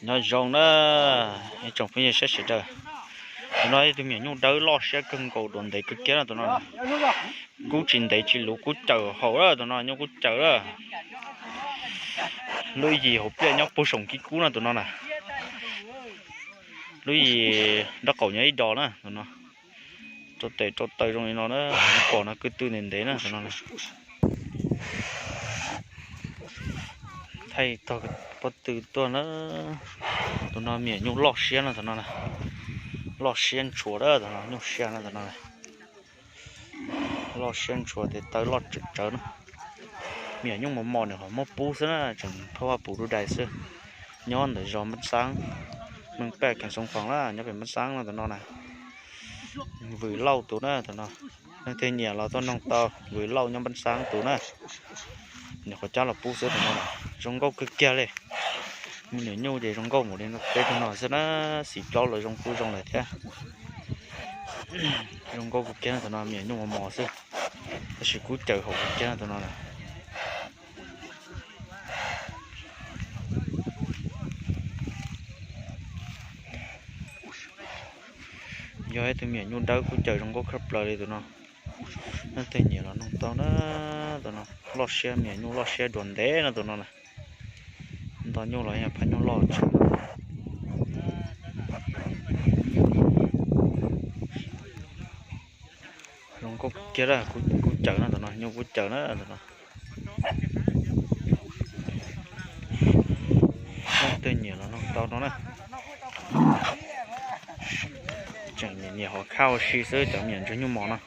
Nyob zoo na, ib tsoom phooj ywg sawv daws. Tus no ib tug me nyuam nyuj dawb loj siab kawg nkaus, dua ntev kawg kiag na tus no. Kub tsis ntev tsis luv kub cawm haum lawm tus no, nyuj kub cawm lawm. Lub yim hauv pliaj nyob puag saum kib kub na tus no na. Lub yim nraub qaum nyob ib do na tus no. Rau tes rau taw zoo li no na, pom no kwv tw ntev ntev na tus no. Thaij tog pob tw tuaj na. Tus no me nyuam nyuj loj siab no tus no. Loj siab ntshua na tus no, nyuj siab no tus no. Loj siab ntshua tes taw loj tsawv tsawv na. Me nyuam nyuj mos mos nws ho muab pub xwb na, tseem phab vaj pum dub dais xwb. Nyob ntawm zos Npab Xaab, Meej Paj Khees Xoo Khoom na, nyob pem Npab Xaab no tus no na. Vwm Lauj tus na tus no. Leej twg nyiam los tuaj noog tau, Vwm Lauj nyob Npab Xaab tus na. Nyuam qhuav cab los pub xwb tus no na. Zoo nkauj kawg kiag li. Me nyuam nyuj ces zoo nkauj npaum li no, peb tug no xwb na, xim plaub los zoo kuj zoo lawm thiab. Zoo nkauj kawg kiag na tus no, me nyuam nyuj mos mos xwb, tab sis kub cawm haum kawg kiag na tus no na. Yog ib tug me nyuam nyuj dawb kub cawm zoo nkauj khab plaws li tus no. Leej twg nyiam los noog tau na. Tus no loj siab, me nyuam nyuj loj siab dua ntev no tus no na. Nto nyuj los yog phab nyuj loj tshaj. Zoo nkauj kiag, kub cawm na tus no, nyuj kub cawm na tus no. Leej twg nyiam los noog tau no na. Tseem nyiam nyiam hauv khab ua si xwb cov me nyuam ntsuag nyuj mos no.